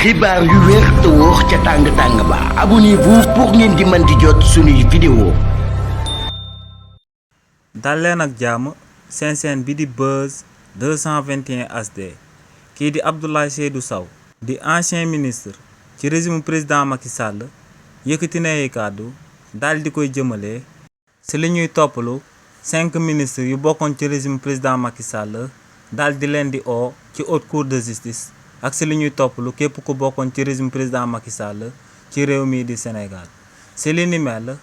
xibaar yu wér te wóor ca tàng ba abonnez-vous pour ngeen di mën di jot suñuy vidéo. dal leen ak jàmm seen chaîne bi di Buzz 221 HD kii di Abdoulaye Seydou Sow di ancien ministre ci régime président Macky Sall yëkkati na ay kàddu daal di koy jëmale ci li ñuy toppalu 5 ministres yu bokkoon ci régime président Macky Sall daal di leen di oo ci haute cour de justice ak ci li ñuy toppalu képp ku bokkoon ci régime président Macky Sall ci réew mi di Sénégal. ci li ni mel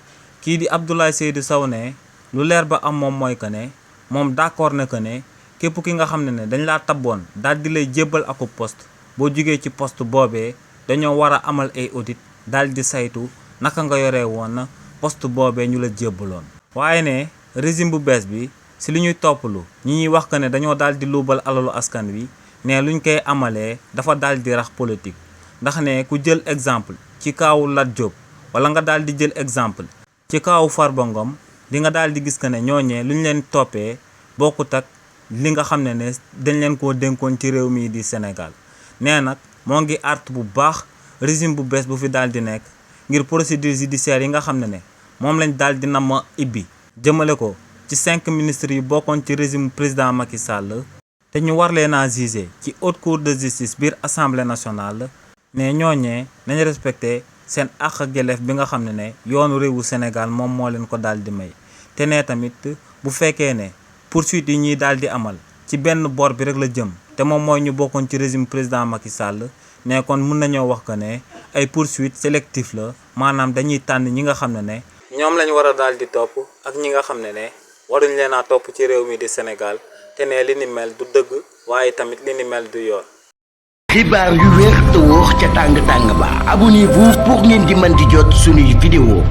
kii di Abdoulaye Seydou Sow ne lu leer ba am moom mooy que ne moom d'accord na que ne képp ki nga xam ne dañ laa tabboon daal di lay jébbal akub poste boo jugee ci poste boobee dañoo war a amal ay audit daal di saytu naka nga yoree woon poste boobee ñu la jébbaloon. waaye ne régime bu bees bi ci li ñuy toppalu ñi ñuy wax que ne dañoo daal di luubal alalu askan wi ne luñ koy amalee dafa daal di rax politique ndax ne ku jël exemple ci kaawu Lat Diop wala nga daal di jël exemple ci kaawu Farba Ngom di nga daal di gis que ne ñooñee lu ñu leen toppee bokkut ak li nga xam ne dañ leen koo dénkoon ci réew mii di Sénégal. nee nag moo ngi art bu baax régime bu bees bu fi daal di nekk ngir procédure judiciaire yi nga xam ne moom lañ daal di nama ibbi jëmale ko ci 5 ministres yu bokkoon ci régime président Macky Sall te ñu war leen a juger ci haute cour de justice biir assemblée nationale ne ñooñee nañ respecté seen àq ak yelleef bi nga xam ne yoonu réewu Sénégal moom moo leen ko daal di may. te ne tamit bu fekkee ne poursuite yi ñuy daal di amal ci benn boor bi rek la jëm te moom mooy ñu bokkoon ci régime président Macky Sall ne kon mun nañoo wax que ne ay poursuite sélectif la maanaam dañuy tànn ñi nga xam ne ñoom lañ war a daal di topp ak ñi nga xam ne waruñ leen a topp ci réew mi di Sénégal te ne li ni mel du dëgg waaye tamit li ni mel du yoon. xibaar yu wér te wóor ca tàng ba abonnez-vous pour ngeen di mën di jot suñuy vidéo.